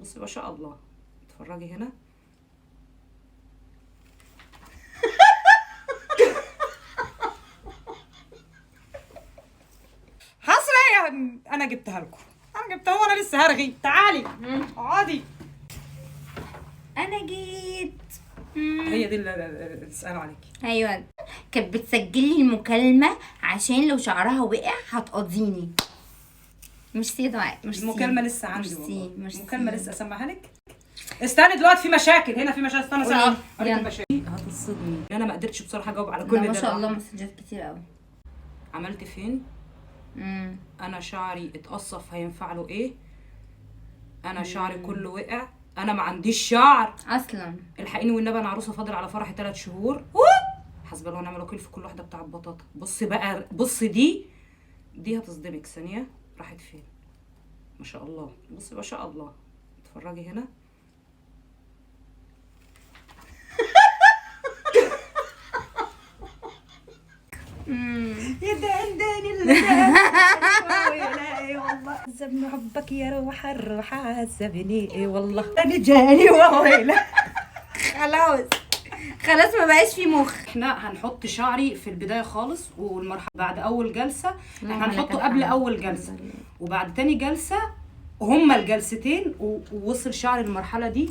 بصي ما شاء الله، اتفرجي هنا. حصريا انا جبتها لكم، انا جبتها وانا لسه هرغي. تعالي اقعدي. انا جيت. هي دي اللي تسالوا عليكي. ايوه، كانت بتسجل لي المكالمة عشان لو شعرها وقع هتقضيني. ميرسي يا دعاء، ميرسي. المكالمة لسه عندي والله. ميرسي. المكالمة لسه اسمعها لك. استني دلوقتي، في مشاكل هنا، في مشاكل. استنى ساعة اوريك المشاكل. هتصدمي، انا ما قدرتش بصراحة اجاوب على كل ده. ما شاء الله مسجات كتير قوي. عملت فين؟ انا شعري اتقصف، هينفع له ايه؟ انا شعري كله وقع، انا ما عنديش شعر اصلا. الحقيني والنبي، انا عروسه فاضل على فرحي 3 شهور. حسب الله ونعم الوكيل في كل واحدة بتاع بطاطا. بصي بقى، بصي دي هتصدمك. ثانية، راحت فين؟ ما شاء الله، بصي ما شاء الله، اتفرجي هنا. يا دندن اللي والله عذبني حبك يا روح الروح، عذبني اي والله، انا جاني وويلة. خلاص خلاص ما بقاش في مخ. احنا هنحط شعري في البداية خالص، والمرحلة بعد اول جلسه احنا هنحطه قبل اول جلسه وبعد تاني جلسه، هما الجلستين ووصل شعري للمرحلة دي.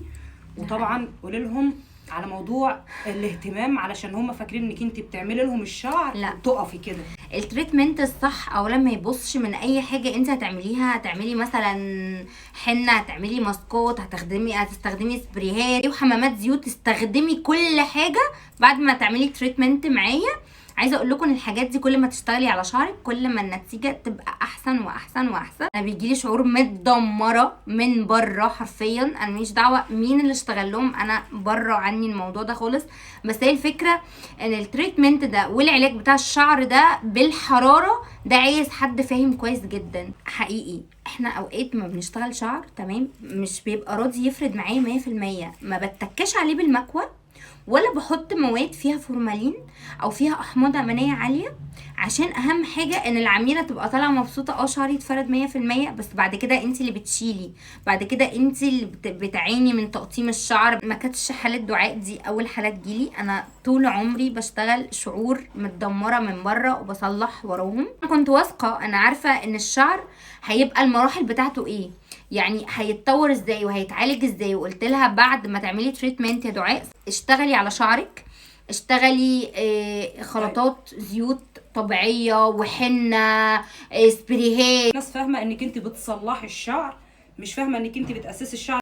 وطبعا قولي لهم على موضوع الاهتمام، علشان هم فاكرين انك انت بتعملي لهم الشعر. لا، تقفي كده. ال treatment الصح اولا ما يبصش من اي حاجة انت هتعمليها. هتعملي مثلا حنة، هتعملي ماسكات، هتستخدمي سبريهات وحمامات زيوت، تستخدمي كل حاجة بعد ما تعملي treatment معايا. عايزه اقول لكم الحاجات دي كل ما تشتغلي على شعرك كل ما النتيجة تبقى احسن واحسن واحسن. انا بيجيلي شعور متدمره من بره حرفيا، انا ماليش دعوه مين اللي اشتغل لهم، انا بره عني الموضوع ده خالص. بس هي الفكرة ان ال treatment ده والعلاج بتاع الشعر ده بالحرارة ده عايز حد فاهم كويس جدا حقيقي. احنا اوقات ما بنشتغل شعر تمام مش بيبقى راضي يفرد معايا 100%، ما بتكاش عليه بالمكوه ولا بحط مواد فيها فورمالين او فيها احماض امينيه عالية، عشان اهم حاجة ان العميله تبقى طالعه مبسوطة. شعري اتفرد 100%، بس بعد كده انت اللي بتشيلي، بعد كده انت اللي بتعاني من تقطيم الشعر. ما كانتش حاله دعاء دي اول حاله تجيلي، انا طول عمري بشتغل شعور متدمره من بره وبصلح وراهم. كنت واثقة، انا عارفه ان الشعر هيبقى المراحل بتاعته ايه، يعني هيتطور ازاي وهيتعالج ازاي. وقلت لها بعد ما تعملي treatment يا دعاء اشتغلي على شعرك، اشتغلي خلطات زيوت طبيعية وحنه، سبريهات. الناس فاهمه انك انت بتصلحي الشعر، مش فاهمه انك انت بتاسسي الشعر.